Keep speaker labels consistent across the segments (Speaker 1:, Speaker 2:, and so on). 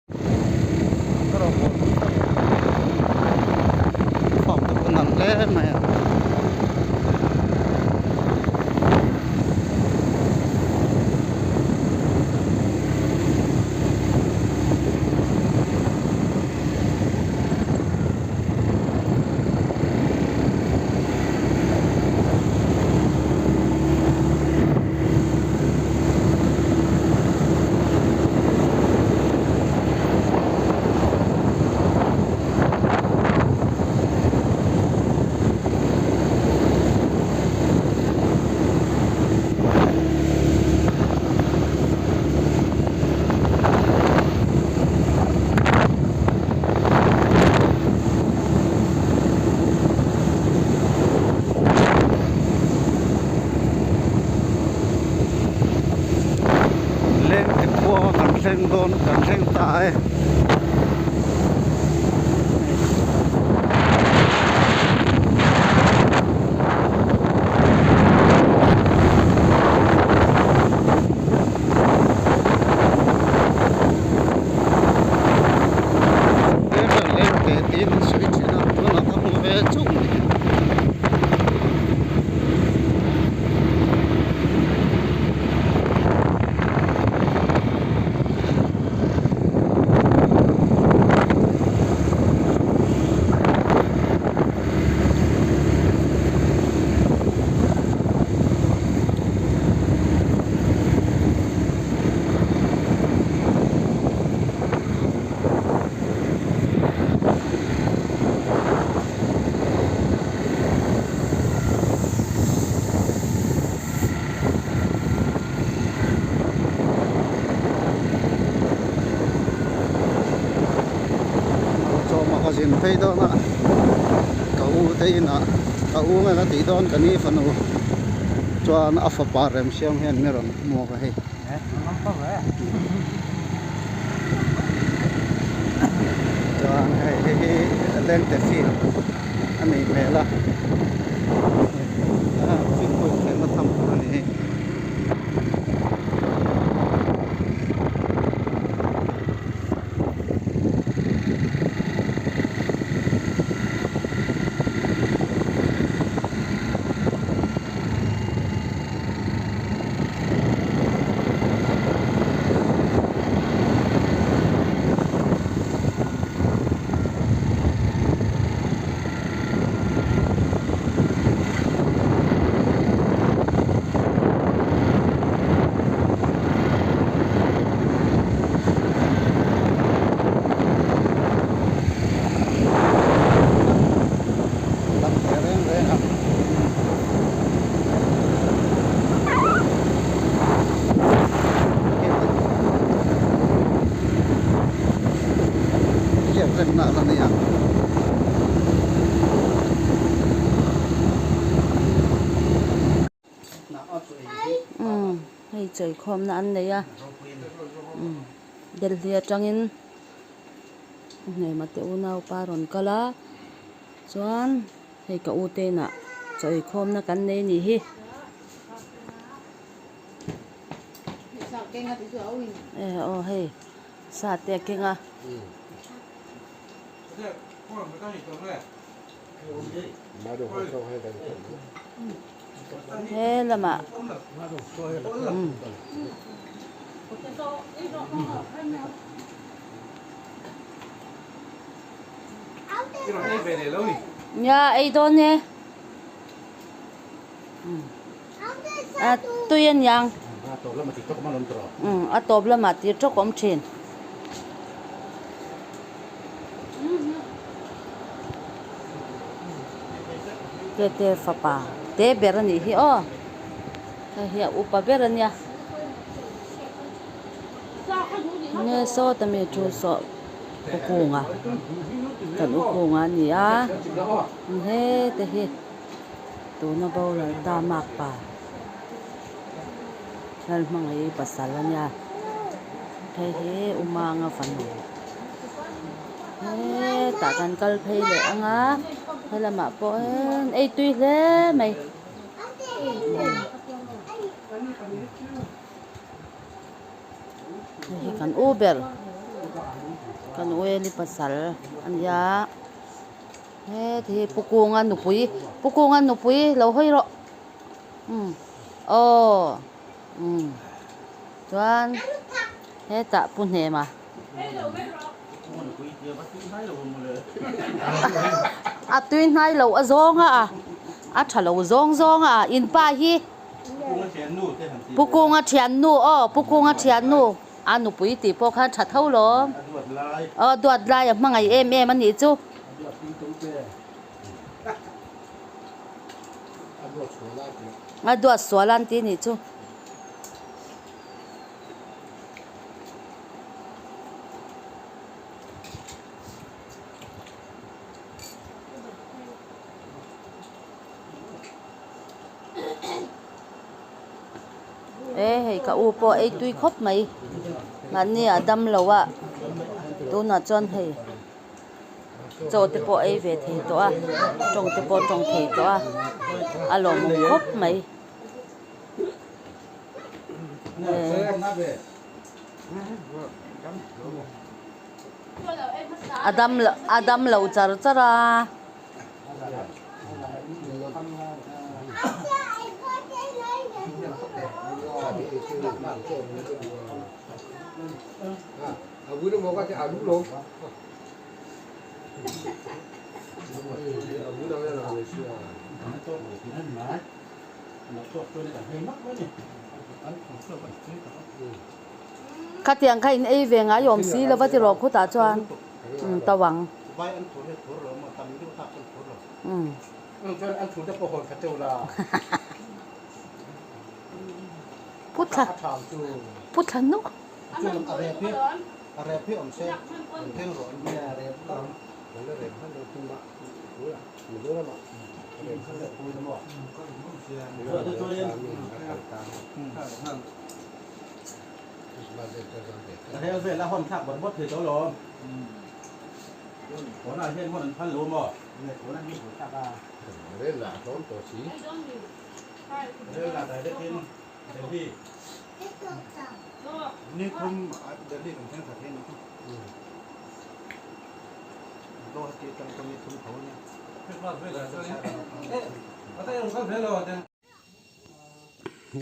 Speaker 1: Form te pawh nalh hle mai a. Lengte khua kan thleng dawn kan thleng ta e. Lengte tiin an sawi thin a tunah ka hmu ve chauh mai. Chawma ka zin phei dawn a ka u te inah ka u nge ka tih dawn ka ni fanu chuan a fapa remsiam hian mi rawn hmuak a hei. Chuan hei hei hi lengte field a nih hmel a field pawh inkhelhna tham tur a ni hei. Lam ve reng reng a. Hriat remna a la nei a.
Speaker 2: Umm hei chawikhawmna an nei a umm Delhi atangin hnema te unaupa rawn kal a chuan. Hei ka u te inah chaw eikhawmna kan nei anih hi. E aw hei sa te a keng a. He lamah umm. Nia ei dawn e a tui a niang a tawp lamah tir tawk awm thin. Tete fapa te ber a nih hi aw hei hi a upa ber a nia nge sawta mi thu saw. U kunga kan u kunga a ni a hete hi tuna boral ta makpa Lalhmangaih pasal a nia hei hi u Manga fanu hetah kan kal phei leh ang a helamah pawh hian ei tui hle mai. Hei hi kan u ber. Kan Ueli pasal a nia heti hi Pu Kunga nupui Pu Kunga nupui lo hawi rawh umm aw umm chuan hetah Pu Hnema. A tui hnai lo a zawng a a tha lo zawng zawng a in pa hi Pu Kunga thiannu aw Pu Kunga thiannu a nupui tih pawh khan tha tho lo aw duat lai a hmangaih em em a nih chu. A duat sual an ti a nih chu. E hei ka u pawh ei tui khawp mai mahni a dam lo a tunah chuan hei chaw te pawh ei ve thei tawh a tawng te pawh tawng thei tawh a a lawmawm khawp mai. A dam a dam lo char char a. Khatiang kha in ei ve ngai awm si lova tiraw khutah chuan to ang. Pu thla nuk.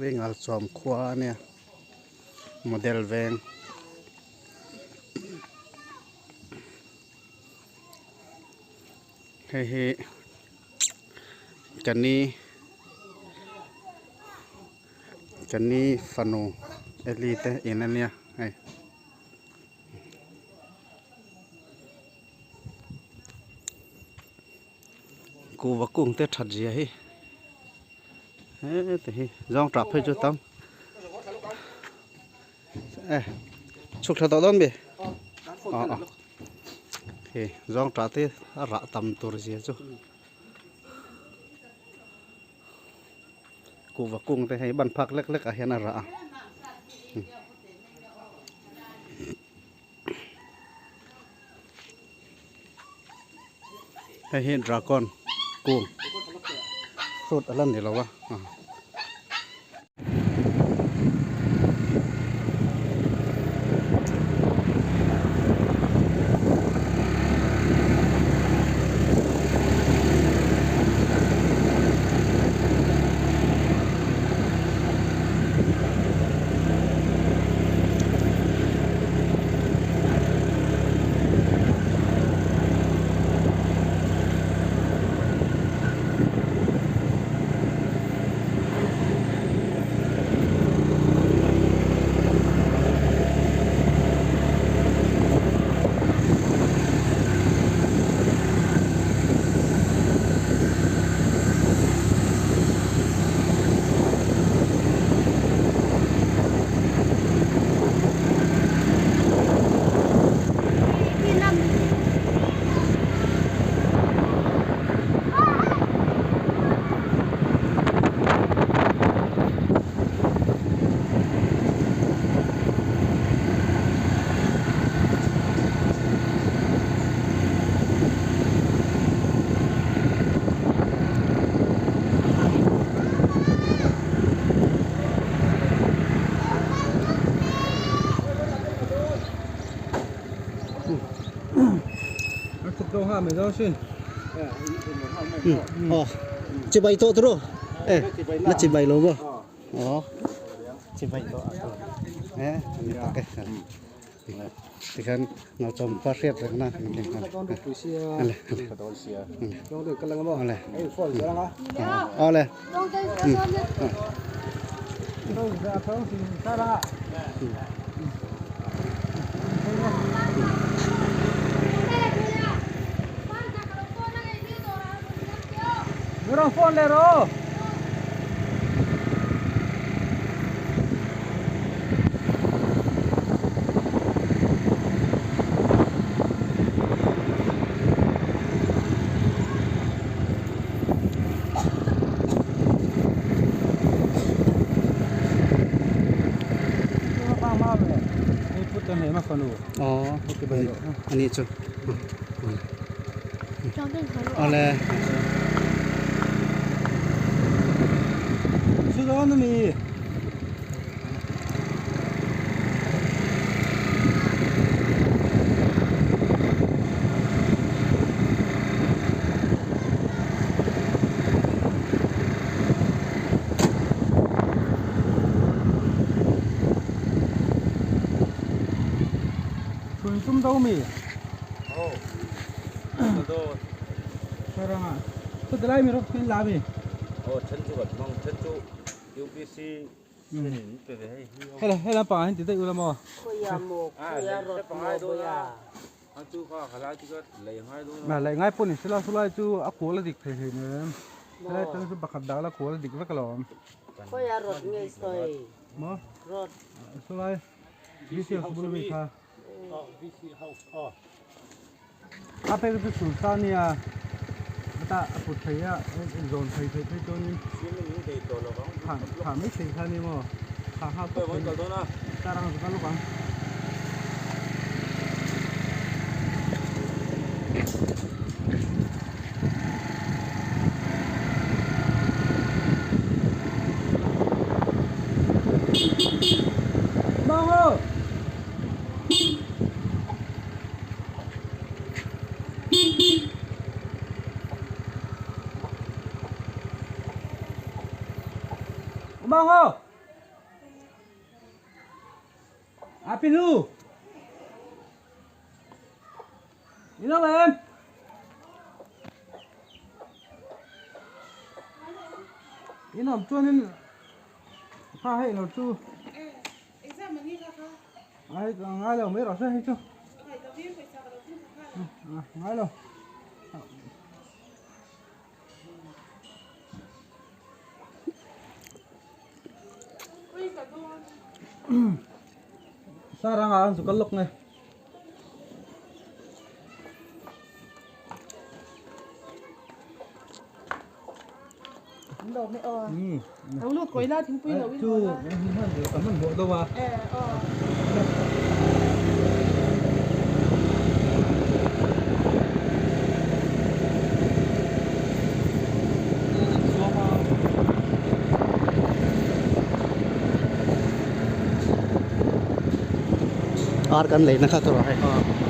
Speaker 1: Ringal chuam khua a nia model veng hei hi ka ni ka ni fanu Eli te in a nia hei. Kuhva kung te that zia hi heti hi zawng tah phei chu tam e chhuk tha tawh dawn mi aw aw hei zawng tah te a rah tam tur zia chu kuhva kung te hei ban phak lek lek ah hian a rah a. Hei hi dragon kung fruit a la ni lo a. Aw chibai tawh tawh rawh e la chibai lo maw aw chibai tawh e ani tak e tikhan nauchawm pa hriat reng na ale ale ale Aw ani chu awle Khawiah rawt nge sawi? Rawt. Ar kan leina kha tur a hei.